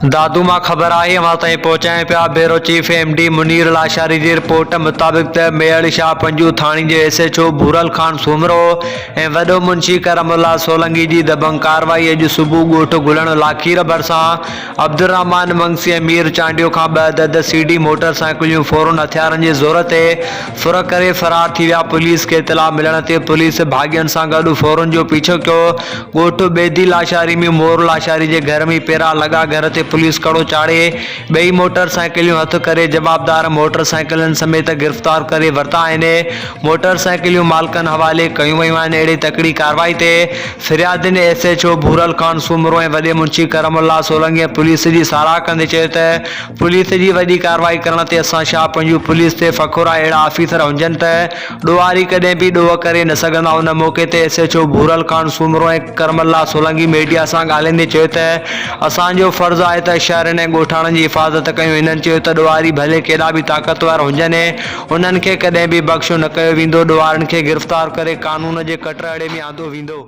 دادو مان خبر آهي اوهان تائين پهچايون پيا bureau chief M D Munir Lashari جي رپورٽ مطابق ته ميهڙ شاهه پنجو ٿاڻي جي S H O Bhoral Khan Soomro ۽ وڏو منشي ڪرم الله سولنگي جي دبنگ ڪارروائي اڄ صبح ڳوٺ گلڻ لاکير ڀرسان عبدالرحمان منگسي ۽ مير چانڊيو کان ٻه عدد سي ڊي موٽر سائيڪليون ڦورن هٿيارن جي زور تي ڦر ڪري فرار ٿي ويا پوليس کي اطلاع ملڻ تي پوليس ڀاڳين سان گڏ ڦورن جو پيڇو ڪيو ڳوٺ بيدي لاشاري ۾ مور لاشاري جي گهر ۾ پيرا لڳا گهر تي پوليس ڪڙو چاڙهي ٻئي موٽر سائيڪليون هٿ ڪري جوابدار موٽر سائيڪلن سميت گرفتار ڪري ورتا آهن موٽر سائيڪليون مالڪن حوالي ڪيون ويون آهن اهڙي تڪڙي ڪارروائي تي فريادين S H O Bhoral Khan Soomro ۽ وڏي منشي ڪرم الله سولنگي ۽ پوليس جي ساراهه ڪندي چيو ته پوليس جي وڏي ڪارروائي ڪرڻ تي اسان شاهه پنجو پوليس تي فخر آهي اهڙا آفيسر هجن ته ڏوهاري ڪڏهن به ڏوهه ڪري نه سگهندا ان موقعي تي S H O Bhoral Khan Soomro ۽ Karam Allah Solangi media سان ڳالهائيندي چيو ته اسان جو فرض آهي ته شهرين ۽ ڳوٺاڻن جي حفاظت ڪيون هنن چيو ته ڏوهاري ڀلي ڪيڏا به طاقتور هجن انهن کي ڪڏهن به بخشو نه ڪيو ويندو ڏوهارين کي گرفتار ڪري قانون جي ڪٽهڙي ۾ آندو ويندو.